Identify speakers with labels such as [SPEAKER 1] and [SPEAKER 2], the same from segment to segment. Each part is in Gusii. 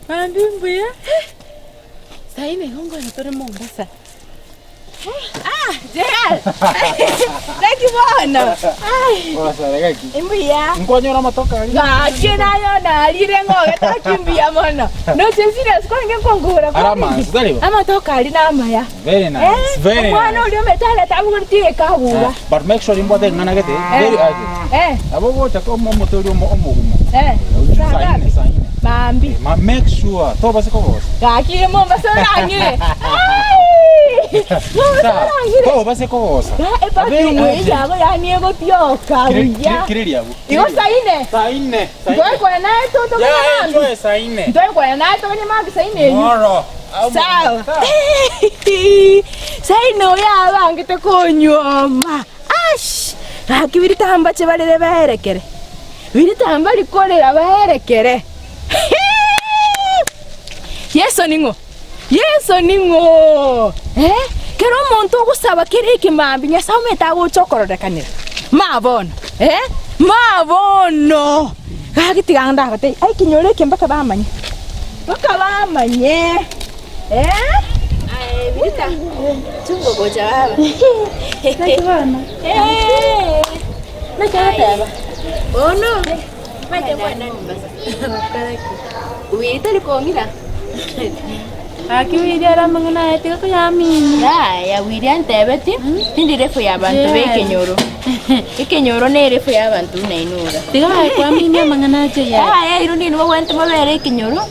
[SPEAKER 1] Mambia mbuya, saii nigo nkonya tore Mombasa. Ah, Gerald! Naki bono? Ai,
[SPEAKER 2] Gwasara gaki.
[SPEAKER 1] Mbuya.
[SPEAKER 2] Nkwanyora amatoke aria.
[SPEAKER 1] Gaki naye narire ng'oge taki mbuya mono. Noche serious kwange nkongora
[SPEAKER 2] Ara amansu, tari bo?
[SPEAKER 1] Amatoke aria namaya.
[SPEAKER 2] Very nice.
[SPEAKER 1] Eh,
[SPEAKER 2] Very
[SPEAKER 1] omwana
[SPEAKER 2] nice.
[SPEAKER 1] oria omete arete abogoreti egekabu iga.
[SPEAKER 2] But make sure rimbwate ring'ana gete very urgent.
[SPEAKER 1] Eh,
[SPEAKER 2] Nabo ogocha omo- omote oria omo- omogumo.
[SPEAKER 1] eh.
[SPEAKER 2] Saa
[SPEAKER 1] Saa
[SPEAKER 2] ine,
[SPEAKER 1] ngapi?
[SPEAKER 2] saa ine.
[SPEAKER 1] Mambi.
[SPEAKER 2] Eh, ma make sure tobase kogosa.
[SPEAKER 1] Gaki Mombasa orang'ire. Ai! Mombasa
[SPEAKER 2] Sawa,
[SPEAKER 1] orang'ire.
[SPEAKER 2] tobase kogosa.
[SPEAKER 1] Ga
[SPEAKER 2] Very
[SPEAKER 1] eperfume
[SPEAKER 2] urgent.
[SPEAKER 1] yago yani egotioka
[SPEAKER 2] Kire-
[SPEAKER 1] buya.
[SPEAKER 2] kire- kire riago.
[SPEAKER 1] Igo saa ine.
[SPEAKER 2] Saa ine. Saa ine.
[SPEAKER 1] Ntwaikwana naye totokana
[SPEAKER 2] Yeah,
[SPEAKER 1] mambi.
[SPEAKER 2] enjoy saa ine.
[SPEAKER 1] Ntwaikwana naye tokanye mambi saa ine eyio.
[SPEAKER 2] Moro.
[SPEAKER 1] Sawa. Saino oyo abangete konyuoma. Ash! Gaki biritambache barere baerekere. Biritamba rikorera baerekere. Yeso ning'o? Yeso ning'o? Eh? Kera omonto ogosaba kere ekemambia Nyasae omanyete agocha okororekanera. Ma bono, eh? Ma bono! Gaki tiga ndagotebie, ai ekenyoro eke mpaka bamanye. Mpaka bamanye. Eh? Aye Rita, chunga gocha baba.
[SPEAKER 3] Naki bono?
[SPEAKER 1] Eh.
[SPEAKER 3] Naki ogoteba?
[SPEAKER 1] Bono, maete bwana Mombasa. Wiri tari kong'ira.
[SPEAKER 3] Gaki Wiri ere amang'ana aye tiga koyamini.
[SPEAKER 1] Yaya Wiri antebeti, tindi refu ya abanto
[SPEAKER 3] Yeah.
[SPEAKER 1] b'ekenyoro. Ekenyoro nerefu ya abanto buna inwe iga.
[SPEAKER 3] Tiga aye kwaminia amang'ana ache yaya.
[SPEAKER 1] Yaya iro ninwe babwenerete mobere ekenyoro.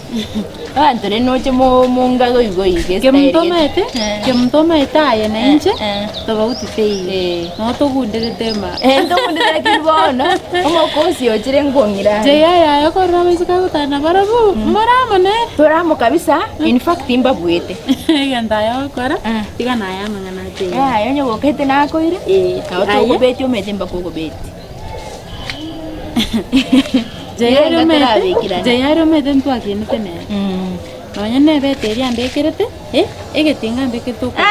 [SPEAKER 1] Abanto rende noche monga goigo iga estyle
[SPEAKER 3] Kemunto
[SPEAKER 1] gete.
[SPEAKER 3] omanyete,
[SPEAKER 1] Eh.
[SPEAKER 3] kemunto omanyete aye na inche,
[SPEAKER 1] Eh.
[SPEAKER 3] tobauti teiyo.
[SPEAKER 1] Eh.
[SPEAKER 3] Nogo togunderete ema.
[SPEAKER 1] Eh, ntogundete lakini bono, omokosi ochire nkong'ira are.
[SPEAKER 3] Jay aye aye okorora abaiseke agotana barabwo, mbore amo nere.
[SPEAKER 1] Tore amo kabisa, in fact mbabuete.
[SPEAKER 3] Egento aye ogokora,
[SPEAKER 1] Eh.
[SPEAKER 3] tiga naye amang'ana a Jay.
[SPEAKER 1] Yaya onye gokete nakoire,
[SPEAKER 3] Eh,
[SPEAKER 1] nabo
[SPEAKER 3] aye.
[SPEAKER 1] tokobeti omanyete mpaka okobeti.
[SPEAKER 3] Jay aria omanyete,
[SPEAKER 1] Tarabekerana.
[SPEAKER 3] Jay aria omanyete ntwakinete nere. Nonya nebete eria ambekerete, eh, egetinga ambekerete okogoro.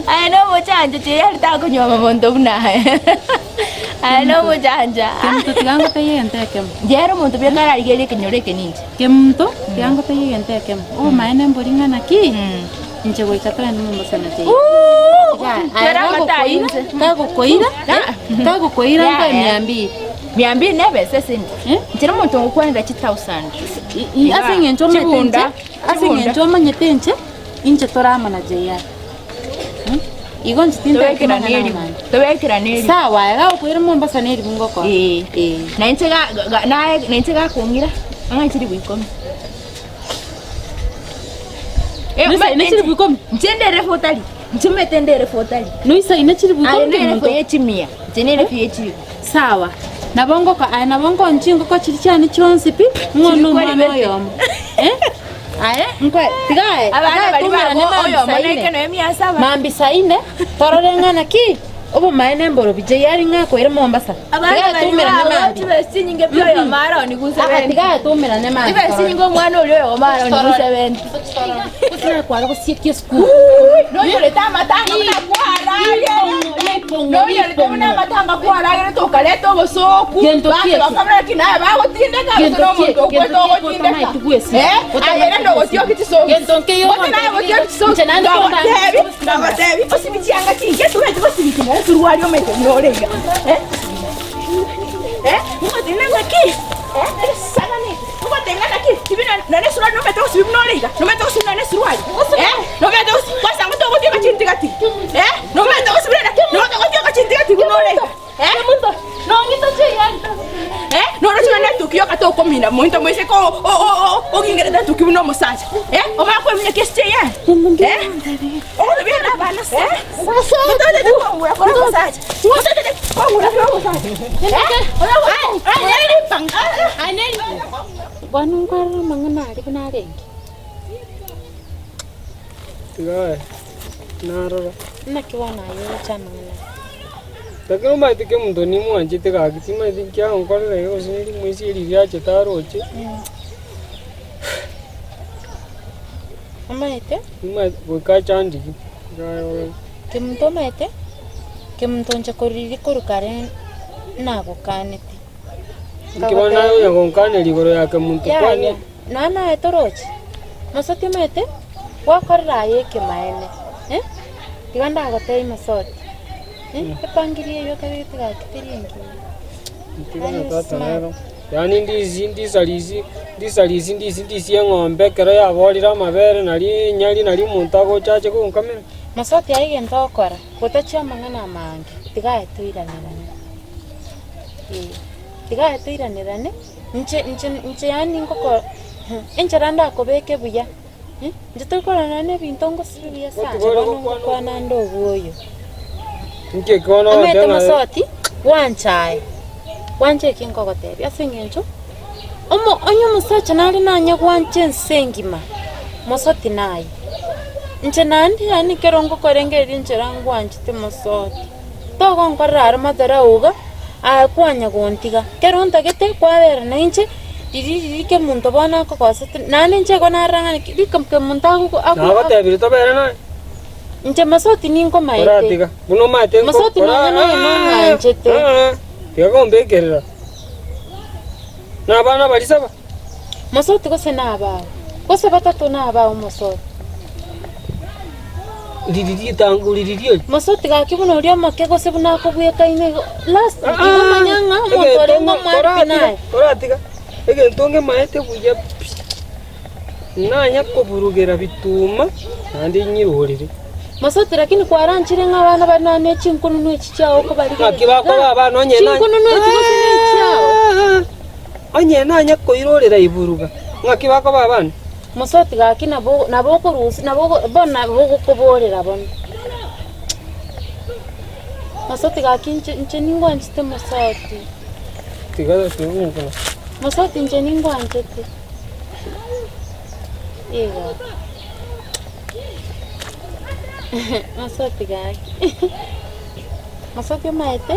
[SPEAKER 1] Aye nomochancha Jay aria takonyuoma monto buna aye. Aye nomochancha.
[SPEAKER 3] Kemunto tiga ngotebie egento ekemo.
[SPEAKER 1] Inche ere omonto buya nkararigereria ekenyoro eke ninche.
[SPEAKER 3] Kemunto, tiga ngotebie egento ekemo, obomaene mbori ng'a naki, Inche goika togende Mombasa na Jay.
[SPEAKER 1] Twere amata ayio inse.
[SPEAKER 3] Kagokoira, kagokoira
[SPEAKER 1] Yeah,
[SPEAKER 3] nkoe
[SPEAKER 1] yeah.
[SPEAKER 3] mia mbili.
[SPEAKER 1] Mia mbili nebe ase esenti.
[SPEAKER 3] Eh?
[SPEAKER 1] Inche nomonto ngokwanera chithousand.
[SPEAKER 3] I- Ase eng'encho omanyete inche,
[SPEAKER 1] Chibunda,
[SPEAKER 3] ase
[SPEAKER 1] chibunda.
[SPEAKER 3] eng'encho omanyete inche, inche tore amo na Jay. Hmm? Igo inche tintagete
[SPEAKER 1] Tobekerane
[SPEAKER 3] mang'ana
[SPEAKER 1] eribu.
[SPEAKER 3] amange.
[SPEAKER 1] Tobekerane eribu.
[SPEAKER 3] Sawa, aye gagokoira Mombasa na eribu ngokoa.
[SPEAKER 1] Eh.
[SPEAKER 3] Eh.
[SPEAKER 1] Na inche ga- ga- naye na inche gakong'ira, ang'e chiribu ikomi.
[SPEAKER 3] Noisaine chilifu ikomi?
[SPEAKER 1] Inche nderefu otari. Inche omanyete nderefu otari.
[SPEAKER 3] Noisaine chilifu
[SPEAKER 1] Aye
[SPEAKER 3] ikomi
[SPEAKER 1] nerefu
[SPEAKER 3] kemunto?
[SPEAKER 1] ye chimia. Inche nerefu ye chilifu.
[SPEAKER 3] Sawa. Nabo ngoko aye nabo nkonya chingoko chiria chiane chionsi pi, ng'o
[SPEAKER 1] Chiri
[SPEAKER 3] na omwana
[SPEAKER 1] kwaribete.
[SPEAKER 3] oyomo. Eh? Aye, nkoe, tiga aye,
[SPEAKER 1] Abana
[SPEAKER 3] tiga aye
[SPEAKER 1] bari
[SPEAKER 3] toumerane
[SPEAKER 1] babo
[SPEAKER 3] mambia
[SPEAKER 1] oyomo
[SPEAKER 3] saa ine.
[SPEAKER 1] neke noe mia saba.
[SPEAKER 3] Mambia saa ine, torore ng'a naki, obomaene mborobi Jay aria ng'a akoire Mombasa.
[SPEAKER 1] Abana
[SPEAKER 3] Tiga aye
[SPEAKER 1] bari
[SPEAKER 3] toumerane
[SPEAKER 1] babo
[SPEAKER 3] mambia.
[SPEAKER 1] chibesa chinyinge pi oyomo aroni
[SPEAKER 3] Aa,
[SPEAKER 1] gusebenti.
[SPEAKER 3] tiga aye toumerane mambia
[SPEAKER 1] Chibesa
[SPEAKER 3] torore.
[SPEAKER 1] chinyinge omwana oria oyomo aroni gusebenti.
[SPEAKER 3] Gose kware gosieka esukuru.
[SPEAKER 1] Nonyorete amatanga buna kwaragera. Nonyorete buna amatanga kwaragera okareta obosooku.
[SPEAKER 3] Gento
[SPEAKER 1] Banto
[SPEAKER 3] ki eki?
[SPEAKER 1] bakamanya naki naye bagotindeka gose
[SPEAKER 3] Gento
[SPEAKER 1] na
[SPEAKER 3] ki
[SPEAKER 1] omonto
[SPEAKER 3] eki?
[SPEAKER 1] okwete
[SPEAKER 3] Gento ki eki
[SPEAKER 1] ogotindeka.
[SPEAKER 3] otamaeti gwesibia?
[SPEAKER 1] Eh,
[SPEAKER 3] Otamaeti
[SPEAKER 1] aye rende
[SPEAKER 3] gwesibia.
[SPEAKER 1] ogotioki chisokisi.
[SPEAKER 3] Gento nkeiyo
[SPEAKER 1] Gose
[SPEAKER 3] omonto
[SPEAKER 1] naye gotioki chisokisi.
[SPEAKER 3] Inche naende
[SPEAKER 1] Ndagotebi,
[SPEAKER 3] tondang'e
[SPEAKER 1] ndagotebi, osibi chianga chinke tobeti gosibi nonye esuruari omanyete buna ore iga. Eh? Eh, ngotenena ng'aki? Eh, egesagane. Ngotenena ng'aki? Sibi nonye esuruari nomanyete gosibi buna ore iga? Nomanyete gosibi nonye esuruari? Eh, nomanyete gosibi, kwanza ngotogotioka chintigati? Eh, nomanyete gosibi nonye, notogotioka chintigati buna ore iga? Eh? Eh, noroche buna etuki yoka tokomina monto moiseke o- o- o- o- ogingerete etuki buna omosacha. Eh, omanye koemunya kesi eye? Eh? Ogotebia na abana se. Mototete kong'ura kore omosacha. Mototete kong'ura kore omosacha. Eh? Aye, aye, ripanga.
[SPEAKER 3] Bono nkwarora amang'ana aria buna arenge.
[SPEAKER 4] Tiga aye, narora.
[SPEAKER 3] Naki bono aye oroche amang'ana aya?
[SPEAKER 4] Lakini omanyete ki omonto nimwanchete gaki, timanyeti nki agonkorera iga gose nimoisia riria achete aroche.
[SPEAKER 3] Omanyete?
[SPEAKER 4] Nimanyete goika achandiki, iga aye.
[SPEAKER 3] Kemunto omanyete, kemunto inche korwa riria korwa kare nagokaneti.
[SPEAKER 4] Inki bono naye onya gonkaneria igoro ya kemonto kwani?
[SPEAKER 3] Yaya, nonya naye toroche, mosoti omanyete, gwakorire aye ekemaene, eh, tiga ndagotebie mosoti, eh, epangiri eywo otabegete gaki teri engiya.
[SPEAKER 4] Inki bono tata rero, yaani ndisi ndisarisi ndisarisi ndisi ndisi eng'ombe ekero yaborire amabere nari nyari nari omonto agocha ache gonkamera.
[SPEAKER 3] Mosoti aye egento ogokora, gotachia amang'ana amange, tiga aye toiranerane. Ee, tiga aye toiranerane, inche inche inche yaani ngoko enchera ndakobeke buya, inche tori korora nonye na ebinto ngosibi buya sana,
[SPEAKER 4] Otigore
[SPEAKER 3] bono
[SPEAKER 4] gokwana
[SPEAKER 3] ngokwana ande obwoyo.
[SPEAKER 4] Inki eki bono
[SPEAKER 3] Omanyete
[SPEAKER 4] ogoteba ng'a
[SPEAKER 3] mosoti, gwancha aye, gwancha eki nkogotebia ase eng'encho, omo onye omosacha nare nanye gwancha ense engima, mosoti naye. Inche naende yaani ekero ngokorengereria enchera ngwanchete mosoti. Togonkorera aro madharau iga, aye kwanya gontiga. Ekero ntagete kwabera nainche, riria riria kemonto bono akogosete, naende inche igo narora ng'a naki rika kemonto agoko ako
[SPEAKER 4] Nagotebirie tobere naye?
[SPEAKER 3] Inche mosoti ninkomaete.
[SPEAKER 4] Oratiga, buna omaete nko-
[SPEAKER 3] Mosoti nonya noyo nong'anchete.
[SPEAKER 4] Ah, ah, tiga kombekerera. Na abana baria saba.
[SPEAKER 3] Mosoti gose nabao, gose batato nabao mosoti.
[SPEAKER 4] Riri ritango riri riori.
[SPEAKER 3] Mosoti gaki buna oria omoke gose buna akobwekaine igo last igo manya ng'a omonto orenge omwaribi naye.
[SPEAKER 4] Koratiga egento ngemaete buya pi, nanya koburugera bituma naende nyirorere.
[SPEAKER 3] Mosoti lakini kwaranchire ng'a abana bare nonya ne chinkununu echi chiao okobarigereria.
[SPEAKER 4] Naki bakoba abana onye na-
[SPEAKER 3] Chinkununu echi gose ne echiao.
[SPEAKER 4] Onye nanya koirorera iburuga, ng'aki bakoba abana?
[SPEAKER 3] Mosoti gaki nabo nabo okorusia nabo bono nabo ogokoborera bono. Mosoti gaki inche inche ningwanchete mosoti.
[SPEAKER 4] Tiga tiga
[SPEAKER 3] Mosoti inche ningwanchete. Igo. Mosoti gaki. Mosoti omaete.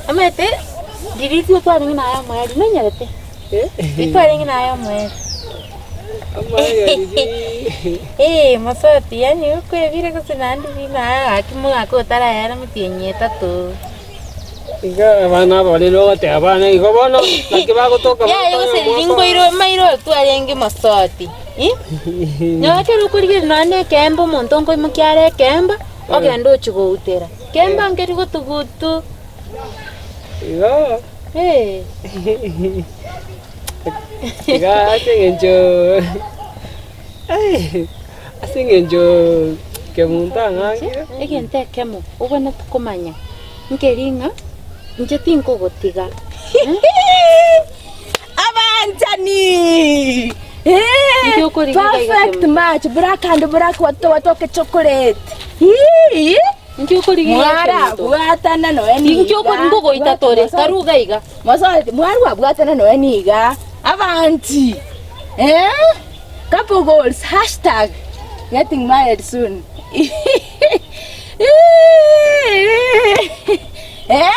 [SPEAKER 3] Omanyete riria intwe twarenge naye omoerio nonyarete? Riria twarenge naye omoerio. Eeh mosoti yaani okwebire gose naende buna gaki omwaka otarayara emetienyi etato.
[SPEAKER 4] Iga abana aba rende ogoteba abana igo bono naki bagotoka
[SPEAKER 3] Yaya gose riria nkoirwa mairo twarenge mosoti ih, nonye ekero okorigereria nonye na ekeembe omonto nkoimokia are ekeemba, ogende ochie goutera. Kemba nkeri gotugutu.
[SPEAKER 4] Igo
[SPEAKER 3] Eh.
[SPEAKER 4] iga ase eng'encho ase eng'encho kemunto ang'angire.
[SPEAKER 3] Egento ekemo obwenerete komanya nkeri ng'a inche tinkogotiga.
[SPEAKER 1] Abanchani!
[SPEAKER 3] Inki okorigia iga
[SPEAKER 1] Perfect
[SPEAKER 3] Kemunto?
[SPEAKER 1] match, black and black watoke chocolate. Hii!
[SPEAKER 3] Inki okorigia iga
[SPEAKER 1] Mwara
[SPEAKER 3] Kemunto?
[SPEAKER 1] bwatana noe niga.
[SPEAKER 3] Inki okori nkogoita tore karuga iga.
[SPEAKER 1] Mosoti mwarwa bwatana noe niga. Abanti. Eh? Couple goals hashtag getting married soon. Eh?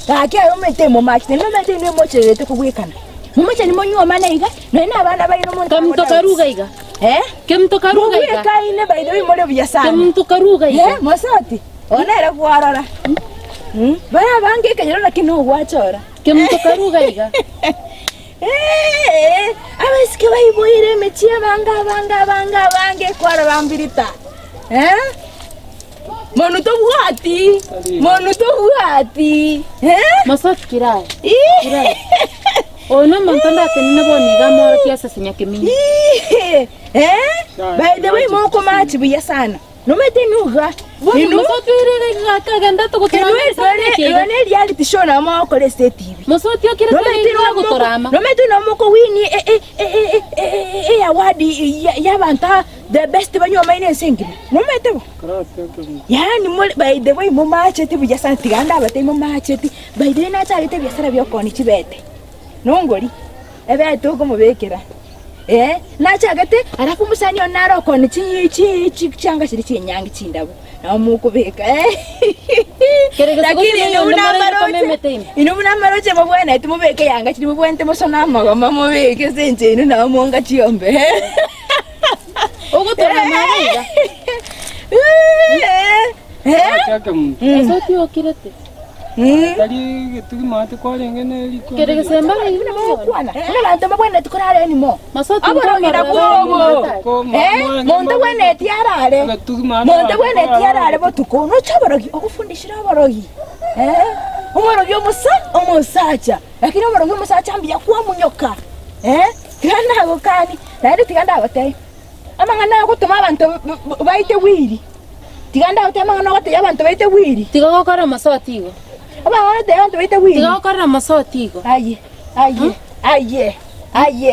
[SPEAKER 1] Gaki aye omanyete momachete, nomanyete inwe mochererete kobwekana. Momachani monyuomane iga, nonya na abana baino omonto
[SPEAKER 3] Kemunto karuga iga.
[SPEAKER 1] Eh?
[SPEAKER 3] Kemunto karuga iga.
[SPEAKER 1] Mobwekaine by the way more buya sana.
[SPEAKER 3] Kemunto karuga iga.
[SPEAKER 1] Eh, mosoti, ono nere kwarora. Mm? Bare abange ekenyoro naki nogwachora.
[SPEAKER 3] Kemunto karuga iga.
[SPEAKER 1] Eh, abaiseke baiboire emechie abange abange abange abange kwarora mbirita. Eh? Monwe tobwati, monwe tobwati, eh?
[SPEAKER 3] Mosoti kirae. Kirae. Oyo nomonto ndatenene bono iga amorokie ase sinyakeminyi.
[SPEAKER 1] Ih, Eh? By the way mokomachi buya sana. Nomanyete inuga.
[SPEAKER 3] Bono
[SPEAKER 1] Inu
[SPEAKER 3] mosoti oire iga akagenda
[SPEAKER 1] Inu
[SPEAKER 3] togotorama ase
[SPEAKER 1] ero ne reality show nabo mogokora ase etibi.
[SPEAKER 3] Mosoti okire
[SPEAKER 1] Nomanyete
[SPEAKER 3] tore iga gotorama.
[SPEAKER 1] Nomanyete nabo mokowini e award y'abanto the best banywomaine ense engima. Nomanyete bo? Yaani more by the way momacheti buya sana tiga ndabatebie momacheti by the way nachagete ebiasara bia okoonia chibete, nongori ebete okomobekera eh, nachagete alafu omosani one nare okoonia chi chi chi chianga chiria chienyangi chindabu nabo mokobeka
[SPEAKER 3] Kere gose
[SPEAKER 1] lakini
[SPEAKER 3] gose
[SPEAKER 1] inwe buna
[SPEAKER 3] noyonde
[SPEAKER 1] amaroche
[SPEAKER 3] komemete ime.
[SPEAKER 1] inwe buna amaroche mobwenerete mobeke yanga chiria mobwenerete mosone amagoma mobeke ase enchera inwe nabo monga chiombe.
[SPEAKER 3] Ogotorama iga iga.
[SPEAKER 1] Eh,
[SPEAKER 4] Chake muntu.
[SPEAKER 3] Mosoti okirete.
[SPEAKER 4] Tari getugi maate kwarenge ne riko.
[SPEAKER 3] Kere gesemba
[SPEAKER 1] Buna mogokwana, buna abanto mbabwenereti korara anymore.
[SPEAKER 3] Masoti
[SPEAKER 1] Oborogi nabwo obo. Eh, monto bwenereti arare. Monto bwenereti arare botuko. Noche oborogi, ogofundishire oborogi. Eh, omorogi omosa, omosacha. Lakini omorogi omosacha mbuya kwamonyoka. Eh, tiga nagokani, naende tiga ndagotebie, amang'ana agotoma abanto baite bwiri. Tiga ndagotebie amang'ana ogotebia abanto baite bwiri.
[SPEAKER 3] Tiga gokorera mosoti igo.
[SPEAKER 1] Amang'ana ogotebia abanto baite bwiri.
[SPEAKER 3] Tiga gokorera mosoti igo.
[SPEAKER 1] Aye, aye, aye, aye.